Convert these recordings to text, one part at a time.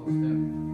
Amen.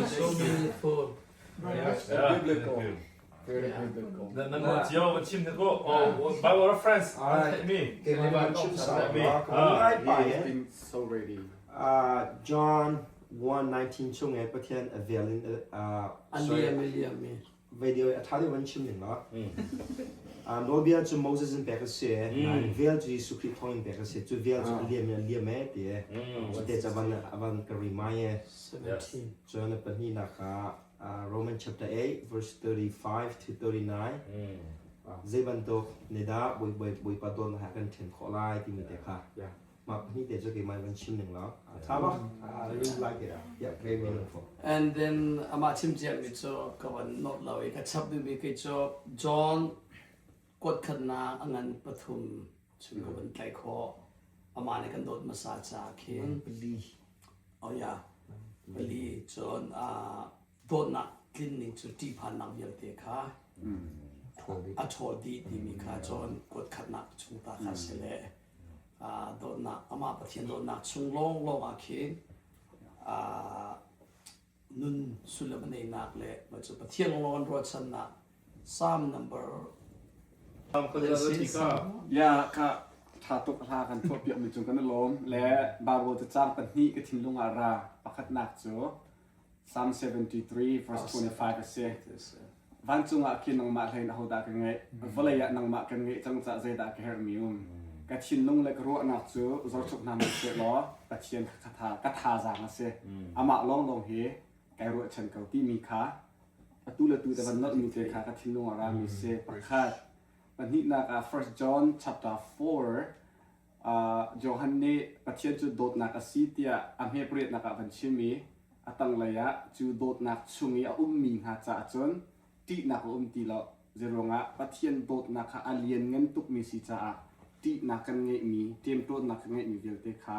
So meaningful. Biblical. Very biblical. Nan cio van chim ko. Oh, Bible reference. Alright. Me. Keimah chim sa. Me. He's been so ready. John 1:19 chung e Pathian a vel in Aliam aliam mi. Video a ṭha deuh van chim ning law. Nawlbia cu Moses in pek a si nain vel cu Jesuh Khrih thawng in pek a si. Cu vel cu a liam in a liam e ti e. Cu te cu a van ka remind e. Cun a pahnihnak ah Roman chapter 8 verse 35 to 39 zei bantuk nih dah Bawipa dawtnak he a kan ṭhen khawh lai timi te kha. Mah pahnih te cu keimah van chim ning law. Tha ba? I really like it. Yeah, very meaningful. And then amah chim ciami cu ka van not lo i ka chap duhmi kei cu John kuat khatnak a ngan pathum chung ka van tlaih khawh. Amah nih kan dawt hmasa ca khin. Pali. Oh yeah. Pali cun dawtnak tlin ning cu ṭihphannak vialte kha a ṭhawl dih timi kha cun kuat khatnak chung ta kha si le dawtnak amah Pathian dawtnak chung lawnglawng ah khin nun sullam a neinak le cu Pathian lawnglawng an ruahchannak Psalm number Ya ka tha tuk hla kan tuah piak mi cung kan i lawm le Bible cacang pahnih ka thinlung ah ra pakhatnak cu Psalm 73 verse 25 a si. Vancung ah khin nangmah hlei in ahodah ka ngeih? Vawlei ah nangmah kan ngeih cang caah zeidah ka herhmi um? Ka thinlung le ka ruahnak cu zorchuk hna hmanh seh law Pathian kha ka thazaang a si. Amah lawnglawng hi kai ruahchan ko timi kha atu le tu te van nolhmi te kha ka thinlung ah rami si. Pakhat. Pahnihnak ah 1 John chapter 4 Johan nih Pathian cu dawtnak a si tiah a hme pariatnak ah van chim i a tanglei ah cu dawtnak chung i a ummi hna caah cun ṭihnak a um ti lo. Zeiruangah Pathian dawtnak kha a lianngan tukmi si caah ṭihnak kan ngeihmi, ṭemṭawnnak kan ngeihmi vialte kha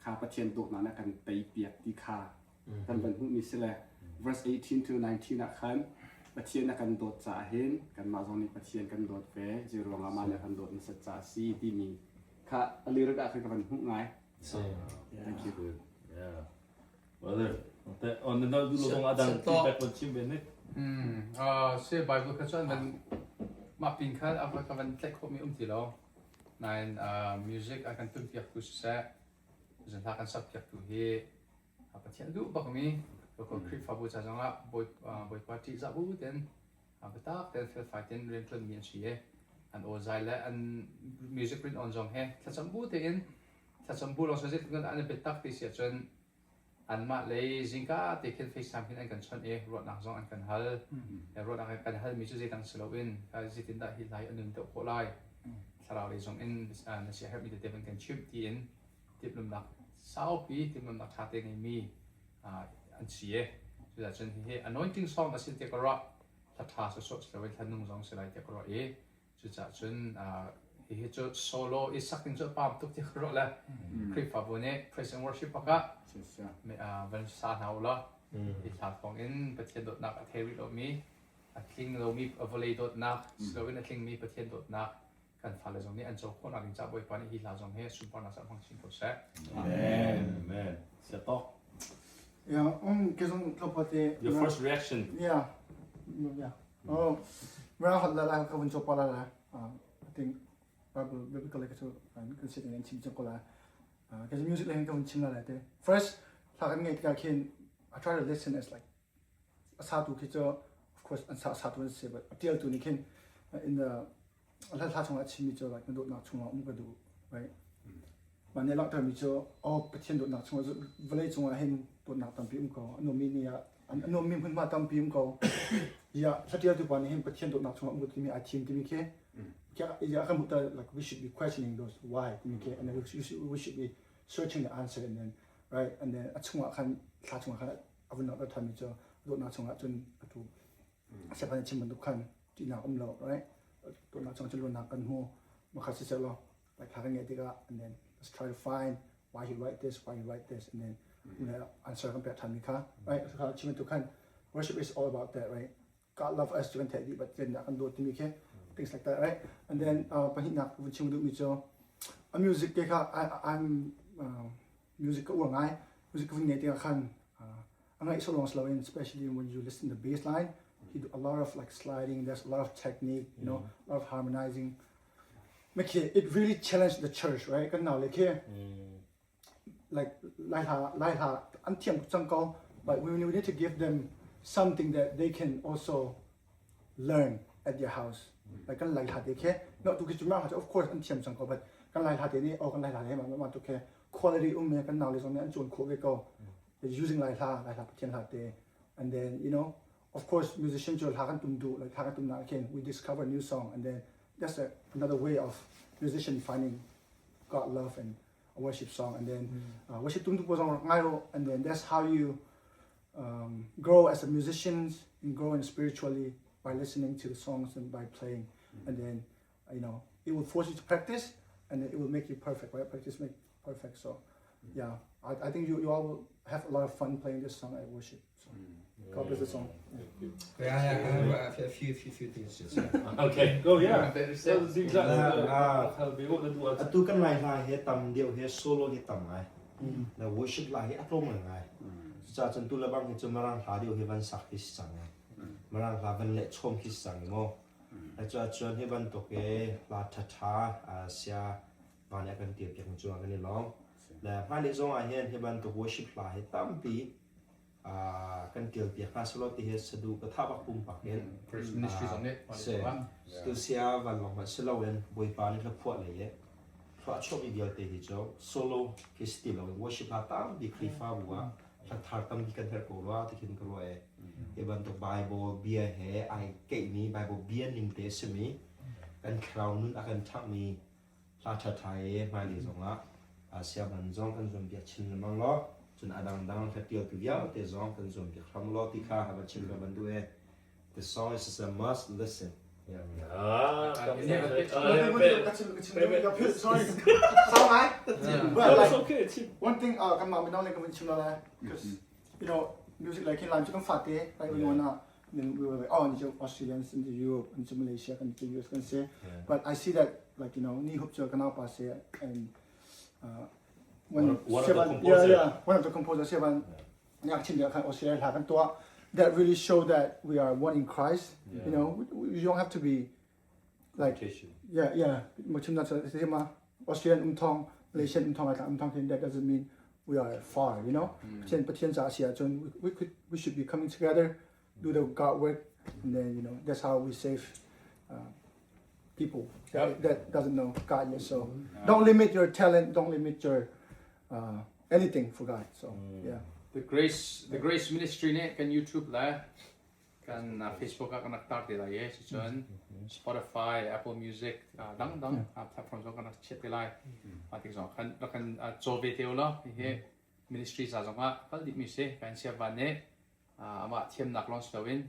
kha Pathian dawtnak nih a kan teipiak ti kha kan van hmuhmi si le verse 18 to 19 ah khan Pathian a kan dawt caah hin kanmah zong nih Pathian kan dawt ve zeiruangah mah nih a kan dawt hmasat caah a si timi kha a lyric ah khan ka van hmuh ngai. Thank you. Yeah. Brother, on the du lo zong adang feedback van chim ve nik. Se Bible kha chuan van mah pin khan a ka van tlaih khawhmi um ti lo. Nain music a kan tum piak tu siseh, zan hla kan sak piak tu hi Pathian duh bakmi local Khrihfabu ca zongah Bawipa ṭihzah bu tein biatak tein felfai tein rianṭuanmi an si i an aw zai le an music rin on zong he thlacam bu tein thlacam bu lawng si zeitluk an i biatak ti si ahcun anmah lei zingka te khin FaceTime hin an kan chawnh i ruahnak zong an kan hal. Ruahnak an kan halmi cu zeidang si loin zeitindah hi hla hi a nun deuh khawh lai thlarau lei zong in na siaherhmi tete van kan chimh tiin timhlamhnak saupi timhlamhnak ṭha te ngeimi an si i cucaah cun hihi anointing song a si tiah ka ruah hla ṭha sawsawh si loin hla nung zong si lai tiah ka ruah i cucaah cun hihi cu solo i sak ding cu a pam tuk tiah ka ruah le Khrihfabu nih praise and worship pakah van sa hna u law hi hla thawng in Pathian dawtnak a thei rih lomi a tling lomi vawlei dawtnak si loin a tlingmi Pathian dawtnak kan fale zong nih an co khawhnak ding caah Bawipa nih hi hla zong hi sunparnak caah hmang chin ko seh. Amen. Amen. Siatok. Yeah, ke zong tlawmpal Your first reaction. Yeah. Yeah. Oh, mara hot la la ka vun chop la la. I think Bible biblical ka chu kan sit in chim chang ko la. Ka music le ka vun chim la la te. First, hla kan ngai ka khin I try to listen as like a satu khi cu of course an sa satu an si but a tialtu nih khin in the hla hla chungah a chimmi cu like na dawtnak chungah um ka duh. Right? Mah nih a langhtermi cu oh Pathian dawtnak chungah vawlei cungah hin dawtnak tampi um ko. A nuammi ni ah a nuammi hmunhma tampi um ko. Ya hlatialtu pa nih hin Pathian dawtnak chungah um ko timi ai thim timi khi ya kan hmuh like we should be questioning those why timi khi and then we should be searching the answer and then right and then a chungah khan thla chungah khan a vun langhter thanmi cu dawtnak chungah cun atu Siangpahrang chim bantuk khan ṭihnak um lo, right? Dawtnak chungah cun luatnak kan hmu. Makha si seh law, like thla kan ngeih tikah and then let's try to find why he write this, why he write this, and then answer kan pek ṭhanmi kha, right? Kha chim bantuk khan worship is all about that, right? God love us cu kan theih dih, but then kan dawt timi khi things like that, right? And then pahnihnak vun chim duhmi cu a music te kha I'm music ka uar ngai. Music ka vun ngeih tikah khan a ngaih so long si loin especially when you listen to the bass line he do a lot of like sliding there's a lot of technique you know a lot of harmonizing Makhe it really challenged the church right kan nau le khi like lai hla lai hla an thiam cang ko but we need to give them something that they can also learn at their house like kan lai hla te khi no tu khi chu ma of course an thiam cang ko but kan lai hla te nih oh kan lai hla te ma ma tu khi quality um me kan nau le zong nih an cawn khawh ve ko using lai hla lai hla pathian hla te and then you know of course musician cu hla kan tum duh like hla kan tum nak khin we discover new song and then that's a, another way of musician finding God love and a worship song and then worship tum tu po zong ngai ro and then that's how you grow as a musician and grow in spiritually by listening to the songs and by playing and then you know it will force you to practice and it will make you perfect right practice make perfect so yeah I, I think you, you all will have a lot of fun playing this song at worship so God bless the song yeah. I have a few few few things to say. Okay, go yeah. Exactly. Atu kan lai hla he tam deuh he solo he tam ngai. Na worship la hi a tlawm ngai. Cucaah cun tu le bang hi cu Mirang hla deuh hi van sak hi si cang. Mirang hla van leh chom khi si cang maw. Cuahcun hi bantuk i hla ṭhaṭha sia van i a kan ṭialpiak mi cungah kan i lawm. Le hmailei zong ah hin hi bantuk worship hla hi tampi kan ṭialpiak hna selaw ti hi saduh ka tha bak pumpak in. Christ Ministry zong nih Si. Tu sia vanlawng hmanh si loin Bawipa nih hla phuah lei i thluachuahmi vialte hi cu solo khi si ti loin worship hla tampi Khrihfabu ah hla thar tampi kan herh ko rua ti khin ka ruah i hi bantuk Bible bia he ai keihmi Bible bia ning te a simi kan thlarau nun a kan ṭhanghmi hla ṭhaṭha i hmailei zongah sianginn zong kan zuampiak chin lengmang law cun a dangdang hlatialtu vialte zong kan zuampiak hram law ti kha van chim ka van duh e The song is a must listen. Yeah. Ah, Sorry. Sorry. But like, okay. One thing kan mah mino le kan chim la because you know music like hin lam cu kan fate like we wanna then we were like oh ni Australians in the Europe and Malaysia kan the US kan say but I see that like you know ni hup cu kan pa say and when one of the composer yeah yeah one of the composer seven ngak chim khan Australia hla kan tuah that really show that we are one in Christ yeah. you know we, you don't have to be like yeah yeah mo chim na cha ma Australian um thong Malaysian um thong um thong that doesn't mean we are far you know Pathian Pathian ca si ahcun we could we should be coming together do the God work and then you know that's how we save people that, that doesn't know God yet so don't limit your talent don't limit your anything for God. So yeah. The Grace The Grace Ministry nih kan YouTube le kan Facebook ah kan rak tar te lai i cucun Spotify, Apple Music dangdang platform zong kan rak chiah te lai. Mah tik zong khan rak kan caw ve te u law hihi ministry ca zong ah kal dihmi si kan siap van nih amah thiamnak lawng si loin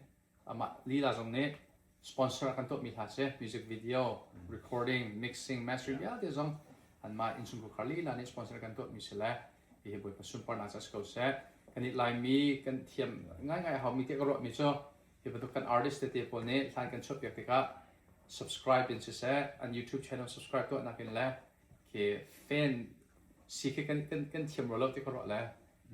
Amah lila zong nih sponsor a kan tuahmi hla si. Music video, recording, mixing, mastering vialte zong anmah innchungkhar lila nih sponsor kan tuahmi si le hihi Bawipa sunparnak ca si ko seh. Kan i Laimi kan thiam ngaingai a haumi tiah ka ruahmi cu hi bantuk kan artist tete pawl nih hlan kan chuahpiak tikah subscribe in siseh an YouTube channel subscribe tuahnak in le khi fan si khi kan kan kan thiam rua lo ti ka ruah le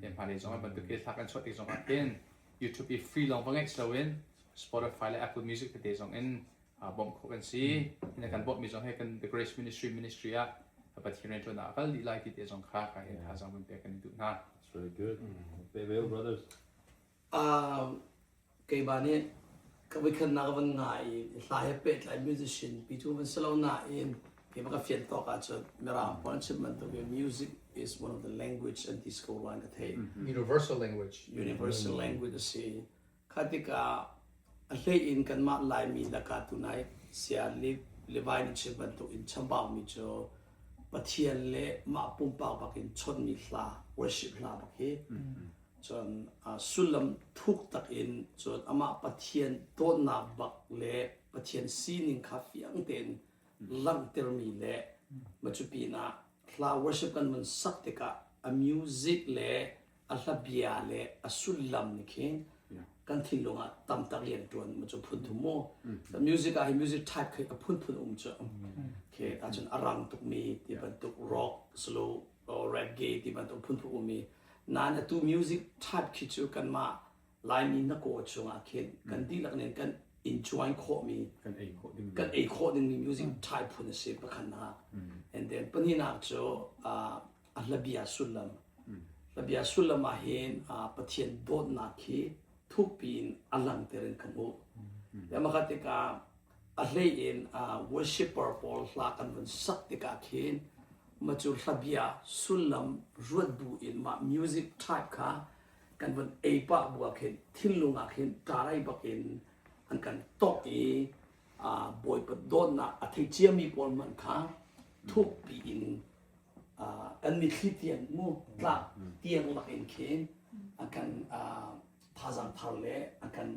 hmailei zong ah bantuk hi thla kan chuah tik zong ah hin YouTube i free lawng va ngeih si loin Spotify le Apple Music tete zong in bawmh khawh kan si. Hin kan bawmhmi zong hi kan The Grace Ministry ministry ah Pathian rianṭuan ah a kal dih lai ti te zong kha ka hin thazaang vun pek kan i duh hna. That's very good. Well, brothers. Keimah nih ka voikhatnak ka van ngai i hla he pehtlai musician pi cu van si lo nain. Keimah ka fian tawk ahcun Mirang pawl an chim bantukin music is one of the language an ti ko rua in ka theih. Universal language. Universal language a si. Kha tikah a hlei in kanmah Laimi lakah tunai sia Levi nih chim bantuk in chambaumi cu Pathian le mah pumpak bak in chawnhmi hla, worship hla bak hi cun sullam thuk tak in cun amah Pathian dawtnak bak le Pathian sining kha fiang tein langhtermi le macu pinah hla worship kan vun sak tikah a music le a hlabia le a sullam nih khin kan thinlung ah tam tak rian ṭuan macu phun thum mu. The music ah hi music type khi a phunphun um cu. Okay, ahcun a rang tukmi ti bantuk rock, slow, or reggae ti bantuk phunphun ummi. Nain atu music type khi cu kanmah Laimi na kaw chungah khin kan dihlak nih kan enjoy khawhmi kan ei khawh ding kan ei khawh dingmi music type phun a si pakhatnak. And then pahnihnak cu a hlabia sullam. Hlabia sullam ah hin Pathian dawtnak khi thukpi in a langhter in ka hmuh. Ya maka tikah a hlei in worshipper pawl hla kan vun sak tikah khin macu hlabia sullam ruat bu in mah music type kha kan vun ei pah bu ah khin thinlung ah khin ṭarai bak in an kan tok i Bawipa dawtnak a thei ciami pawl hmanh kha thukpi in kan mitthli tiang mu tlak tiang lak in khin a kan thazaang thar le a kan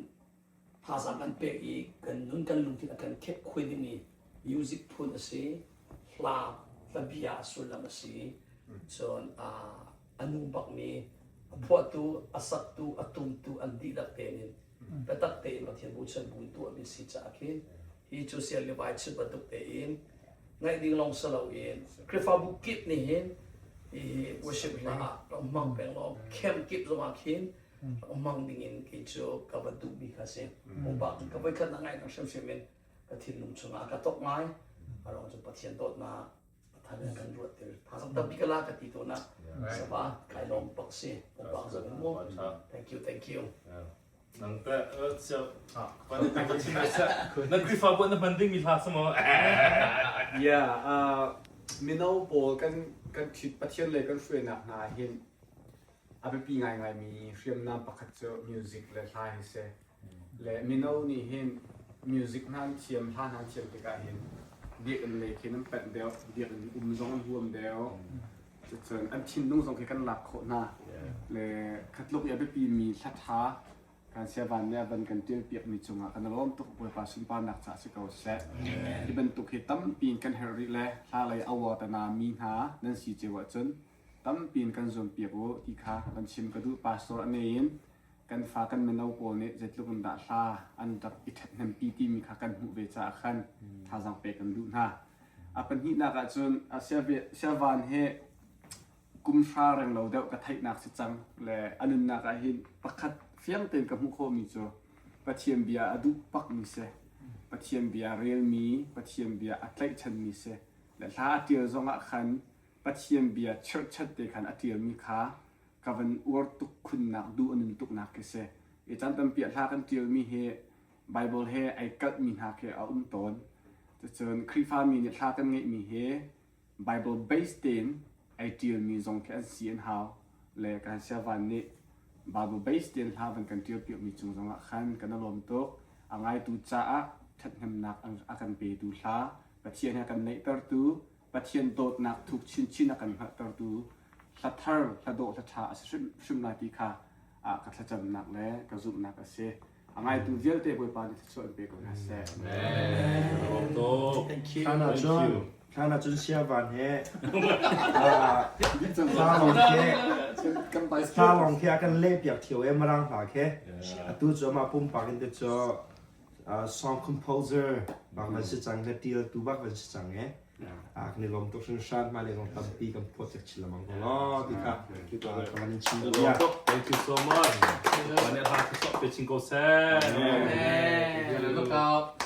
thazaang kan pek i kan nun kan lungthin a kan khek khui dingmi music phun a si. Hla hlabia sullam a si. Cun a nu bakmi a phuahtu, a saktu, a tumtu an dihlak tein in biatak tein Pathian bochan bu in tuahmi si caah khin hi cu sian le vai chim bantuk tein ngaih ding lawng si loin Khrihfabu kip nih hin hi worship hla ah rak hmang peng law camp kip zongah khin rak hmang ding in kei cu ka va duhmi kha si. Pumpak ka voikhat na ngaih hrimhrim in ka thinlung chungah ka tok ngai. A ruang cu Pathian dawtnak a thar in kan ruat tir. Thazang tampi ka la ka ti tawn ah saba kai lawm bak si. Pumpak zong in mu. Thank you, thank you. Nang te na Khrihfabu na hman dingmi hla sa maw? Yeah, mino pawl kan kan ṭhit Pathian lei kan hruainak hna hin a biapi ngaingaimi hriamnam pakhat cu music le hla hi si. Le mino nih hin music hna an thiam, hla hna an thiam tikah hin biakinn lei khin an panh deuh, biakinn um zong an huam deuh. Cucun an thinlung zong khi kan lak khawh hna. Le khatluk i a biapimi hla ṭha kan siavan nih a van kan ṭialpiakmi cungah kan i lawm tuk. Bawipa sunparnak caah si ko seh. Hi bantuk hi tampi in kan herh rih le hla lei award a nami hna nan si cio ahcun tampi in kan zuampiak u ti kha van chim ka duh. Pastor a nei in kan fa kan mino pawl nih zeitluk in dah hla an rak i ṭhathnempi timi kha kan hmuh ve caah khan thazaang pek kan duh hna. A pahnihnak ahcun siavan hi kum hra reng lo deuh ka theihnak si cang le a nunnak ah hin pakhat fiang tein ka hmuh khawhmi cu Pathian bia a duh bakmi si. Pathian bia relmi, Pathian bia a tlaihchanmi si. Le hla a ṭial zongah khan Pathian bia chirhchat te khan a ṭialmi kha ka van uar tuk khunnak duh a nun tuknak khi si. I caan tampi ah hla kan ṭialmi hi Bible he ai kalhmi hna khi a um tawn. Cucun Khrihfami nih hla kan ngeihmi hi Bible based tein ai ṭialmi zong khi an si an hau. Le kan siavan nih Bible based tein hla van kan ṭial piakmi cung zongah khan kan i lawm tuk. A ngaitu caah ṭhathnemnak a kan petu hla, Pathian he a kan naihtertu, Pathian dawtnak thuk chinchin a kan hngalhtertu hla thar, hla dawh, hla ṭha a si hrimhrim lai ti kha ka thlacamnak le ka zumhnak a si. A ngaitu vialte Bawipa nih thluachuah in pe ko hna seh. Thank you. Thlan ahcun thlan ahcun siavan he hla lawng khi hla lawng khi a kan leh piak thio e Mirang hla khi atu cu amah pumpak in te cu song composer bak van si cang le tialtu bak van si cang e kan i lawm tuk hringhran hmailei zong tampi kan phuat cek chin lengmang ko law ti kha ka van in chim duh ya. Thank you so much. Van i ha ka sok te chin ko seh. Amen. Look out.